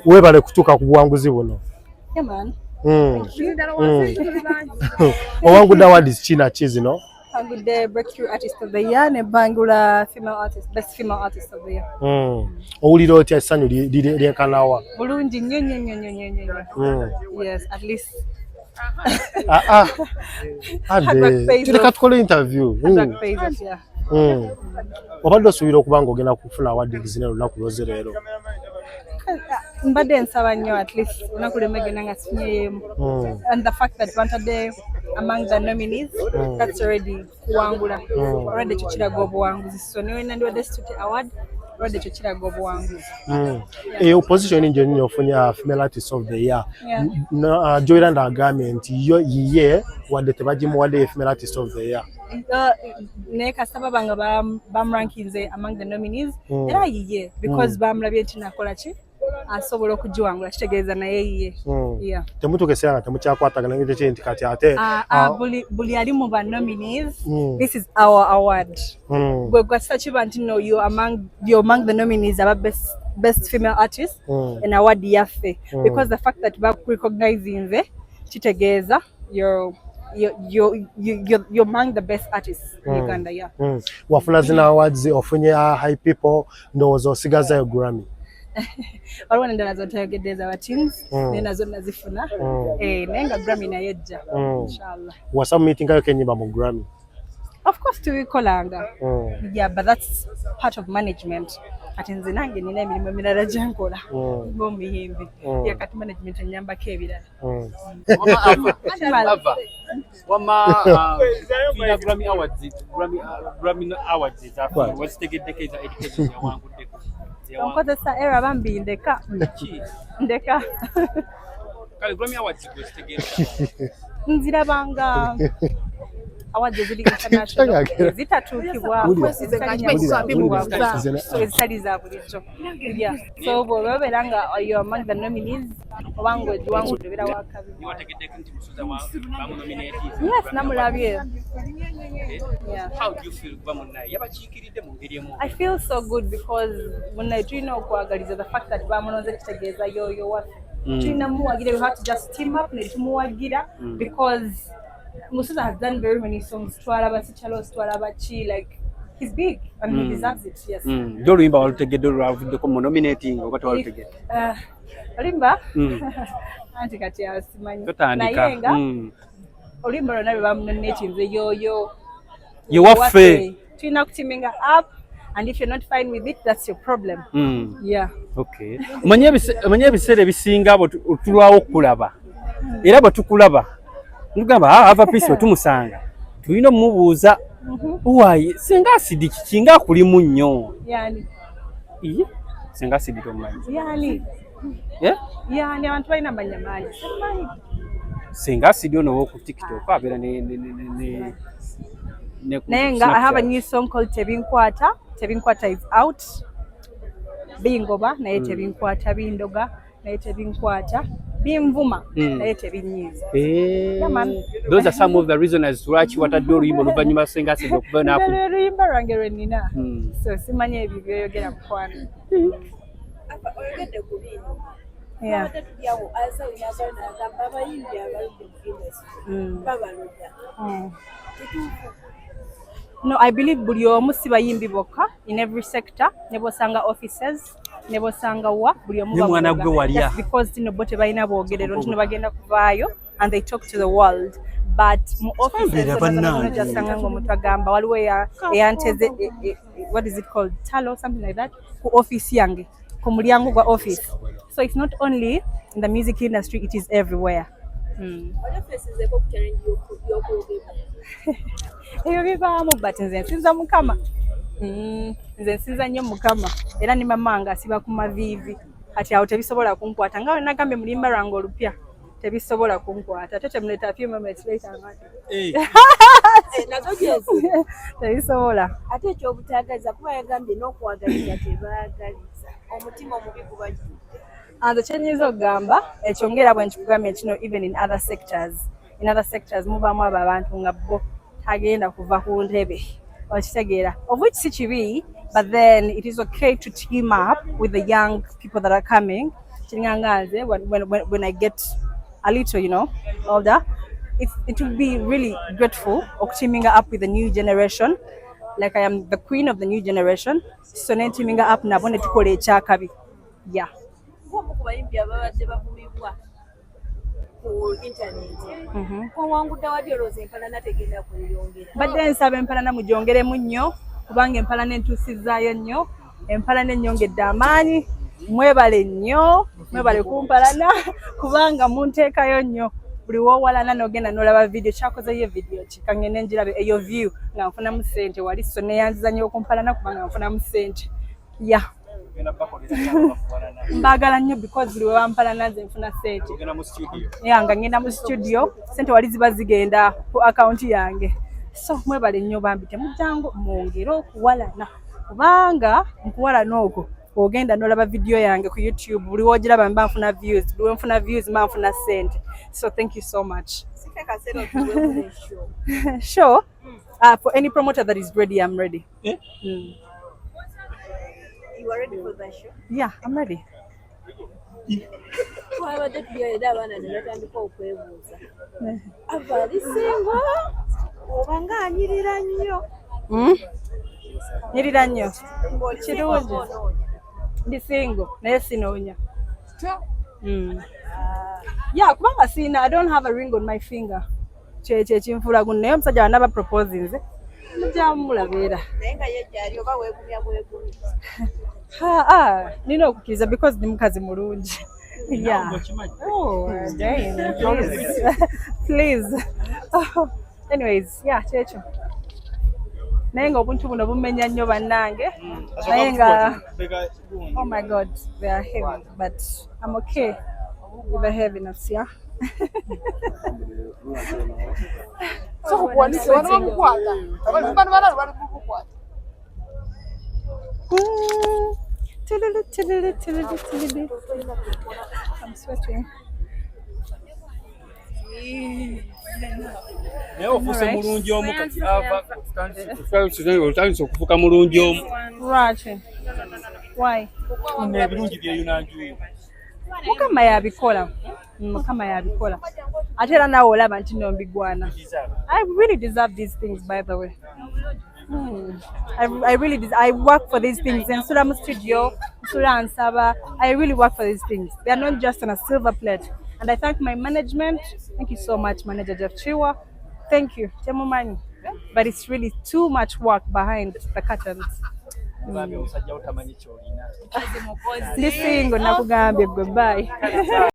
Weebale kutuuka ku buwanguzi buno. Yeah, man. Owangudde awards ki na ki zino? Mpangudde Breakthrough Artist of the Year ne mpangula Female Artist, Best Female Artist of the Year. Owulira otya? Essanyu lyenkanawa? Bulungi nnyo nnyo nnyo nnyo nnyo nnyo. Yes, at least. Ah, ah. Hard work Ade, pays tuleka off. tukole interview. Hard work pays off, yeah. Obadde osuubira okuba nga ogenda kufuna award zino olunaku lwoze leero? Mbadde nsaba nnyo at least olunaku lwemme genda nga sifunyeemu. And the fact that bantadde among the nominees, that's already kuwangula. Already ekyo kiraga obuwanguzi. So ne nandiwadde situte award, already ekyo kiraga obuwanguzi. Eyo position gyennyini ofunye, Female Artist of the Year. Joyland agambye nti yo yiye wadde tebagimuwadde ye Female Artist of the Year. Naye kasita baba nga bamurankinze among the nominees, era yiye, because bamulabye nti nakola ki, asobola okugiwangula, kitegeeza naye yiye. Yeah. Temutuuka ekiseera nga temukyakwatagana ngekyo nti kati ate Buli ali mu ba nominees, this is our award. Gwe gwasita kiba nti no, you're among the nominees aba best female artist, an award yaffe, because the fact that bakurecognizinze kitegeeza you're among the best artists in Uganda, yeah. Wafuna zina awards, ofunye HiPipo, ndowooza osigazayo Grammy. Waliwo n'endala zotayogedde eza teams, naye nazo nazifuna. Eh, naye nga Grammy naye ejja, inshallah. Wasubmittingayo kenyimba mu Grammy? Of course, tubikolanga. Yeah, but that's part of management. Kati nze nange nina emirimu emirala gyenkola ng'omuyimbi. Yeah, kati management enyambako ebirala. Wama Ava, Kimala. Ava. Wama tulina Grammy Awards, Grammy Awards ezaffe. Wazitegeddeko eza Eddy Kenzo yawanguddeko? Onkozesa era bambi, ndeka. Ki? Ndeka. Kale Grammy Awards gwe zitegeera? Nzirabanga awards eziri international ezitatuukibwako, Wulira. ezitali Wulira. Wulira. so ezitali za bulijjo. Yeah. So bw'oba obeera nga you're among the nominees oba nga ogiwangudde, obeera wakabi. Niwe wategeddeko nti Musuuza bamunominate? Yes, namulabye. Yeah. How do you feel kuba munnaye yabakiikiridde mu ngeri emu? I feel so good because munnaye tulina okwagaliza. The fact that bamunonze kitegeeza yoyo waffe. Tulina muwagira. We have to just team up ne tumuwagira because Musuuza has done very many songs. Twalaba Sichalos, twalaba ki, like he's big and he deserves it, yes. Dde oluyimba walutegedde olwavuddeko mu nominating oba tewalutegedde? Oluyimba? Mm. Anti kati asimanyi. Totandika. Naye nga oluyimba lwonna lwe bamunominatinze, yoyo Ye waffe. Tulina kuteaminga up, and if you're not fine with it, that's your problem. Yeah. Okay. Omanyi ebiseera ebisinga bwe tulwawo okukulaba, era bwe tukulaba nugamba, "Ah, Ava Peace bwe tumusanga tulina omumubuuza waayi Senga Acid kiki nga akulimu nnyo." Yani? Iye, Senga Acid tomumanyi? Yani? Eh? Yani, abantu balina amanya mangi, simanyi. Senga Acid ono owoku TikTok abeera ne ku Naye nga I have a Snapchat. new song called Tebinkwata. Tebinkwata is out. Bingoba naye tebinkwata, bindoga naye tebinkwata, binvuma naye tebinyiiza. Eh, Yeah, man. those are some of the reasons lwaki watadde oluyimba oluvannyuma Senga Acid okuva naku Lwe luyimba lwange lwe nnina. So simanyi ebyo byoyogera, mukwano. Apa, oyogedde ku bino. Yeah. Abadde tulyawo azawi n'avaayo n'agamba abayimbi abaludde mu industry babaloga. Kituufu? No, I believe buli omu, si bayimbi bokka, in every sector, ne bw'osanga offices, ne bw'osanga wa, buli omu Ne mwana bamuloga. gwe walya. Just because tino bo tebalina bwogerero nti no bagenda kuvaayo and they talk to the world, but mu offices Mbeera zonna zonna zonna bannange. Gyasanga ng'omuntu agamba waliwo eyanteze what is it called, talo, something like that, ku office yange, ku mulyango gwa office. So it's not only in the music industry, it is everywhere. Wali ofeesizeeko ku challenge y'okulogebwa? Ebyo bibaamu, but nze nsinza Mukama. Nze nsinza nnyo Mukama, era ne mama nga asiba ku maviivi. Kati awo tebisobola kunkwata, nga nagambye mu luyimba lwange olupya, tebisobola kunkwata. Ate temuleeta few moments later nga Eh, Nazo gyezi. Tebisobola. Ate ekyobutaagaliza, kuba yagambye n'okwagaliza tebaagaliza, omutima omubi gubajjudde. Nze kyenyinza okugamba ekyo, ngaera bwe nkikugambye kino, even in other sectors mubaamu abo abantu nga bo tagenda kuva ku ntebe. Okitegeera, of which si kibi, but then it is okay to team up with the young people that are coming. Kiringa nga nze, when I get a little older, it will be really grateful okuteaminga up with the new generation. Like, I am the queen of the new generation, so nenteaminga up nabo ne tukola ekyakabi, yeah. Ng'omu ku bayimbi ababadde bavumibwa ku intaneti, owangudde wadde olowooza empalana tegenda kweyongera? Mbadde nsaba empalana mugyongeremu nnyo, kubanga empalana entuusizaayo nnyo, empalana ennyongedde amaanyi. Mwebale nnyo, mwebale kumpalana, kubanga munteekayo nnyo. Buli woowalana n'ogenda n'olaba video kyakozeyo, video ki, kangende njirabe eyo view nga nfunamu ssente wali. So neyanziza nnyo okumpalana, kubanga nfunamu ssente, yeah. Mbaagala nnyo, because buli we bampalana nze nfuna ssente. Yeah, nga ngenda mu studio, sente wali ziba zigenda ku akawunti yange. So mwebale nnyo bambi, temujjangu mwongere okuwalana, kubanga nkuwalana okwo ogenda n'olaba video yange ku YouTube, buli wogiraba mba nfuna views, buli wenfuna views mba nfuna ssente. So thank you so much. Sike kaseera otuweemu ne show. Sure. For any promoter that is ready, I'm ready. Eh? Mm. You are ready for the show? Yeah, I'm ready. Twabadde tubyalira abaana ne batandika okwebuuza, Ava ali single oba ng'anyirira nnyo? Nyirira nnyo. Ng'oli single? Kirungi. Oba onoonya? Ndi single naye sinoonya. Yeah, kubanga siina, I don't have a ring on my finger. Kyekyo ekinfuula guno, naye omusajja wanaba proposinze mujja mulabeera. Naye nga ye gyali oba weegumya bwegumya? Ha, ah, nina okukkiriza because ndi mukazi mulungi. Yeah. Oh, damn, please. Please. Oh, anyways, yeah, kyekyo. Naye nga obuntu buno bumenya nnyo bannange. Naye nga, oh my God, they are heavy, but I'm okay with the heaviness, yeah. So kukuwanise bano bamukwata, bano balalo bali mubukwata. Tilili, tilili, tilili, tilili. I'm sweating. Naye ofuuse Alright. mulungi omu kati Ava, otandise okufuuka mulungi omu. Lwaki? Why? Nno ebirungi byeyunanjuyo. Mukama yabikola. Mukama yabikola. Ate era naawe olaba nti nno mbigwana. I really deserve these things, by the way. I work for these things. Nsula mu studio, nsula nsaba. I really work for these things. They are not just on a silver plate. And I thank my management. Thank you so much, Manager Jeff Chiwa. Thank you. Temumanyi. But it's really too much work behind the curtains. Bambi omusajja wo tamanyi kyolina. Ndi single, nakugambye gwe, bye.